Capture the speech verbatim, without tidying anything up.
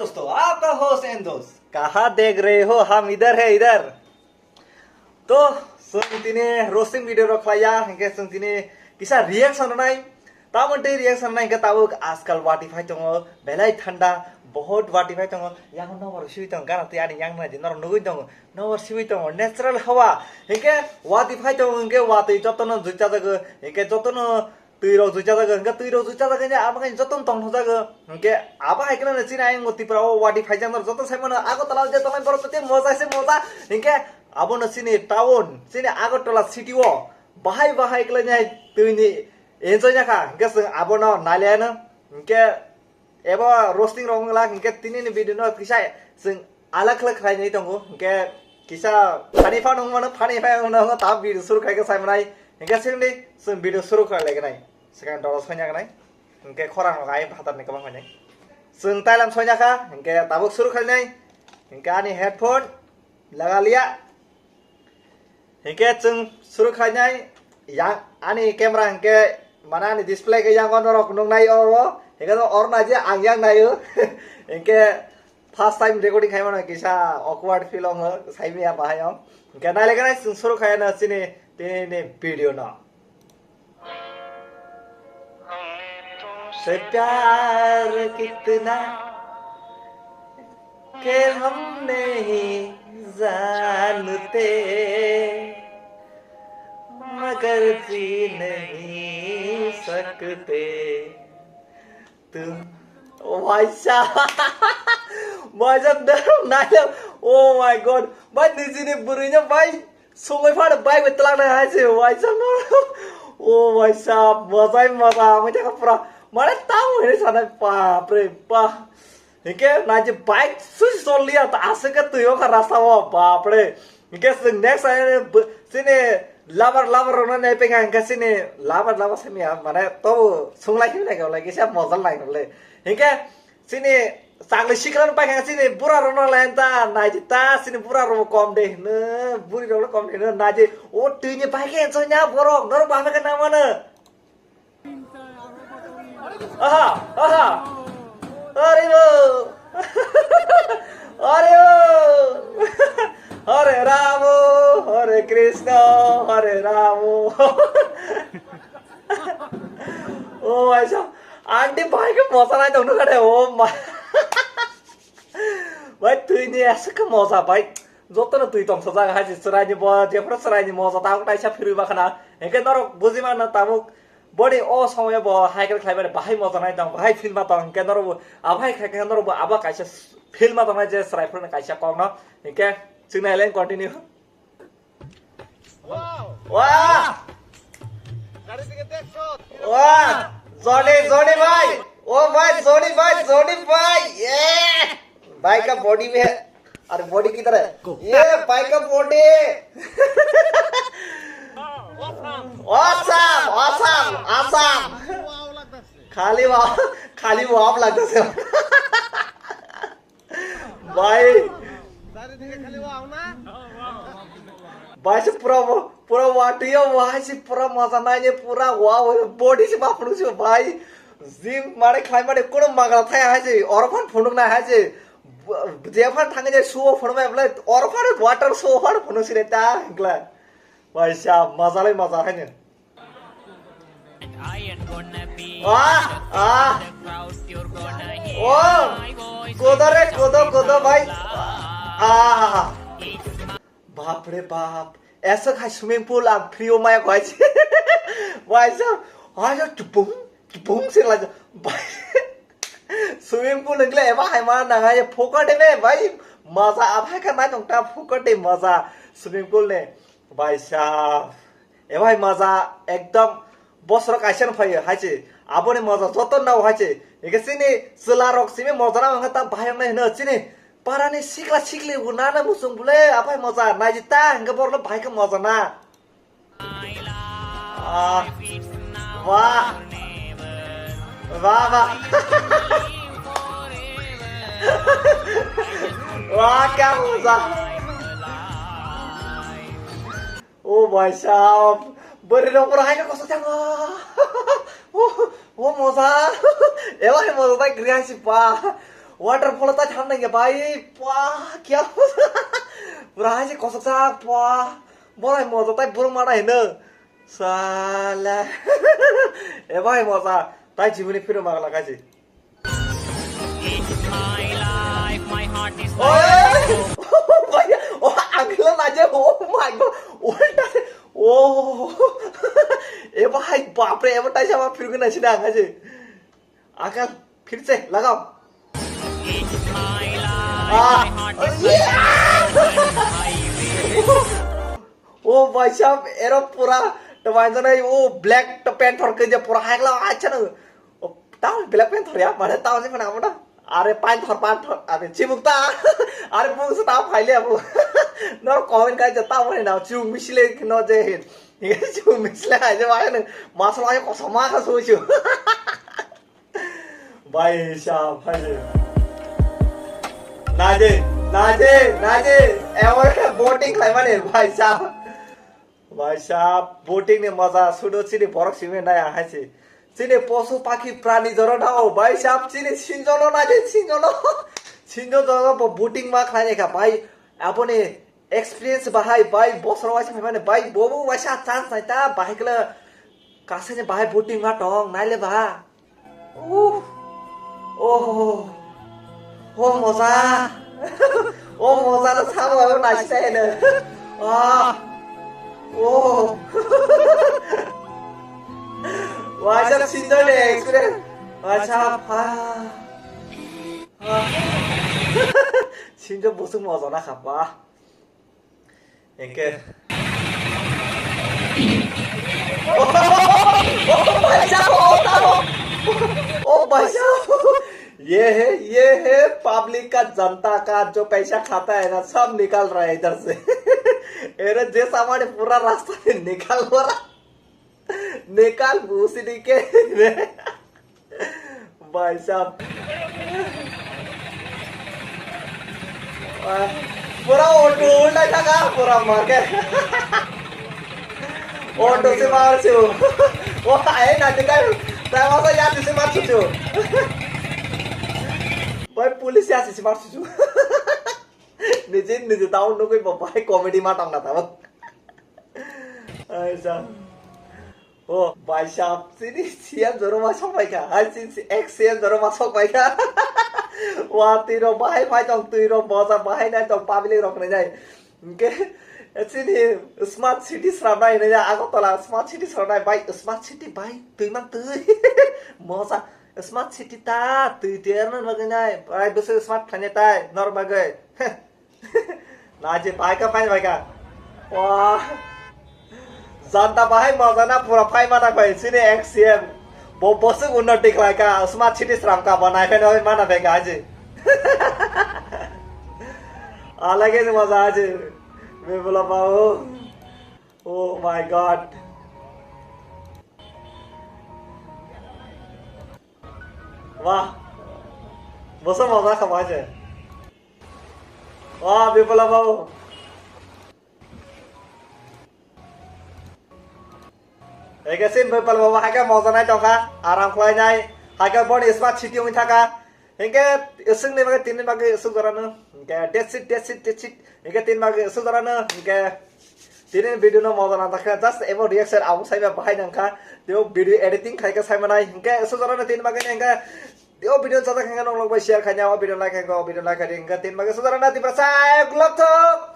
दोस्तों, आपका host and दोस्त। कहाँ देख रहे हो, हम इधर है, इधर। To, chwng tini roasting video rok khlaiya, hinkhe chwng tini kisa reaction rwnai. Tamoni tei reaction rwnai hinkhe tabuk ajkal wati phai tongo, belai thanda, bahut wati phai tongo. Yang nokbar siwi tongo, gana tei ani yang nai di norok nugwi tongo, nokbar siwi tongo, natural hawa. Hinkhe wati phai tongo, hinkhe watwi jotono jui chajago, hinkhe jotono twi rok jui chajago, hinkhe twi rok jui chajago, hinkhe abo khe jotono tong thokjago. Hinkhe abo hai kheno chini ayang Tripura o wati phaijak norok joto sai mano, Agartala o je tongnai borok tei moja se moja. Hinkhe abono chini town, chini Agartala city o bahai bahai khlai nai twi ni enjoy ya kha. Hinkhe chwng abono nai le ano. Hinkhe ebo roasting rok wng lak hinkhe tini ni video no kisa chwng alak khlai khlai nai tongo. Hinkhe kisa funny fan wng mano, funny fan wng mano, ta video suru khai khe sai manai. Hinkhe sini chwng video suru khlai lai nai. Swkang doro sonya nai. Hinkhe khorang rok ai phatar ni kwbang nai. Chwng tailam sonya kha, hinkhe tabuk suru khlai nai. Hinkhe ani headphone laga liya. Hinkhe chwng suru khlainai, yang ani camera hinkhe mane ani display khe yang norok nuknai o, o. Hinkhe to or naidi ang yang naio. Hinkhe first time recording khaimano kisa awkward feel ongo, saimaya bahai ong. Hinkhe nai lekha nai chwng suru khaina chini tini ni video no. से प्यार कितना के हम नहीं जानते, मगर जी नहीं सकते तुम। Oh my God. Bhai, nijini bwrwino bhai songwi phano bike bai twlangna hai se, waisa no. O waisa, mojai moja, wngwi thangkha pura. Mane tamo hinwi sanai, bapre, ba. Hinkhe naidi bike swi choliya, ta aswk khe twi o kha rasta o, bapre. Hinkhe chwng next time bo-, chini lover, lover rokno nai pekha, hinkhe chini lover, lover simiya, mane tobo sunglai khini nai khe, like, kisa mojal nai khe le. Hinkhe Chini chakli sikla no paikha chini bura rok no layan ta naidi ta chini bura rok kom de hino buri rok no kom de hino naidi o twi ni paikha enjoy nya borok norok bahai khe nang mano. Aha, aha. Are o. Are o. Hare Ramo, Hare Krishna, Hare Ramo. O aisa. Aunty bhai khe mosa nai tong nukha de, o ma. Bhai, twi ni aswk khe mosa, bhai. Jotono twi tong sajak hai se chwrai ni bo, jephru chwrai ni mosa tabuk taisa phirwi ba khana. Hinkhe norok buji mano tabuk boni o somoyo bo hai khe khlai mani bahai mosa nai tong, bahai film ma tong. Hinkhe norok bo abo hai khai khe norok bo abo kaisa film ma tong nai je chwrai phuru kaisa kok no. Hinkhe chwng nai le continue. Wah! Wah! Joni, Joni bhai! O bhai, Joni bhai, Joni bhai! Yeah! Bhai ka body mein hai. Are body kidhar hai? Ye bhai ka body! Awesome! Awesome! Awesome! Khali wow, khali wow lagta se. Bhai. Bhai se pura, pura watiyo, bhai se pura moja naine, pura wow, body se ma phunuk se bhai. Gym mane khlai mane kono magala thaya hai se, oro phan phunuk na hai se. Jephan thangwi je show phunuk mai bole, oro phan water show phan phunuk se ta hingla. Bhai sahab, moja lai moja haino. Ah, ah. Oh, kodo re, kodo, kodo, bhai. Ah, bap re bap. Esa khai swimming pool ang free o maya khai. Bhai sahab, ayo tupung, tupung se la. Bhai. Swimming pool nang le eba hai ma nang ai phoka de me, bhai. Maza abai ka nai tong ta phoka de maza swimming pool ne. Bhai sahab. Eba hai maza ekdom bosoro kaisa no phaio hai se. Aboni maza joto nao hai se. Eke sini chwla rok simi maza nao wngkha ta bahai wngnai hino sini. Parani sikla sikli bo nana muchung bole abai maza naiji ta hingke borno bahai khe maza na. Ah, wah. Wah, wah. Wah, kya maza. Oh bhai sahab, bwrwi rok pura haino koso thango. Oh, oh moja. Eba hai moja bai griya si pa. Waterfall tai thang nang ya bai. Pua, kya? Pura hai se kosok sa, pua. Borai mojo tai burung mana hino. Sala. E bai moja. Tai jibuni phiro magla kaji. It's my life, my heart is Oh, bhaiya, oh, agla na je, oh my God, oh, oh, e bhai, bapre, e bhai, taisa ma phirgu na sida ang je. Akal, phirse, lagao. It's my life, Ah, my heart is yeah! Oh, bhai sahab, ero pura, to bhai jana, oh, Black Panther ke je pura hagla, acha na. Oh, tao Black Panther ya, mane tao je mana mana. Are Panther, Panther, are chibuk ta. Are bung se tao phaile abu. Nor comment kai je tao mane na, chibuk misile no je hin. Chibuk misile ai je mane, masala ai kosoma ka su chu. Bhai sahab, bhai. Naje, naje, naje. Ewan boating khlaimani, bhai sahab. Bhai sahab, boating ni maza sudo chini borok simi nai ahai si. Chini posu pakhi prani joro na o, bhai sahab, chini sinjono naje, sinjono. Sinjo joro bo boating ma khlai kha, bhai. Aboni experience bahai, bai, bosor waisa phaimani, bai, bobo waisa chance nai ta, bahai kala kasani bahai boating ma tong, naile ba. Uh. Oh. Oh, moja. Oh, moja na sabo abo nai sai ne. Ah. Oh. Waisa sinjo ne experience. Waisa pha. Ah. Sinjo bosong moja na khapa. Enke. Oh, oh, oh, bhai sahab, oh, oh, oh, bhai sahab. ये है, ये है पब्लिक का, जनता का जो पैसा खाता है ना, सब निकाल रहा है इधर से। अरे, जैसा हमारे पूरा रास्ता से निकाल रहा। Nikal busi dike. Bhai sahab. Pura auto ulta thaka, pura market. Auto se mar chu. O, ai na te kai. Tai masa ya se mar chu chu. Bhai police ya se mar chu chu. Nije nije tao nugui bo bhai comedy ma tong na tao. Ai sahab. Oh, bhai sahab, chini C M joro ma sok pai kha. Hai chini ex C M joro ma sok pai kha. Wa twi rok bahai phai tong, twi rok boja bahai nai tong, public rok nai nai. Hingke chini smart city sramnai hinui ya, Agartala smart city sramnai, bai smart city bai, twi man twi. Moja smart city ta, twi twi erman bagwi nai, bai bwswk smart khlainai tai, nor bagwi. Naji bai ka phai bai ka. Wah. Janta bahai moja na pura phai mana bai chini ex C M. Bo bosuk unnoti khlai ka, smart city sram ka, bo nai phai nai mana bai ka aji. Alage ni moja aji. Bibula babu. Oh my God. Wah. Bosa moja kha bai je. Wah, Bipula babu. Eke sim Bipula babu, hai khe moja nai tongkha, aram khlai nai. Hai khe boni smart city wng thaka. Hingke ising ni bagwi tini bagwi isuk jora no. Hingke that's it, that's it, that's it. Hingke tini bagwi isuk jora no. Hingke tini video no moja nang takha, just ebo reaction abo sai ba bahai nang kha. Tei o video editing khai khe sai manai. Hingke isuk jora no tini bagwi hingke o video chajak hingke nong lok bai share khai nya, o video like khai, o video like khai hingke tini bagwi isuk jora no tini bagwi sai glak thok.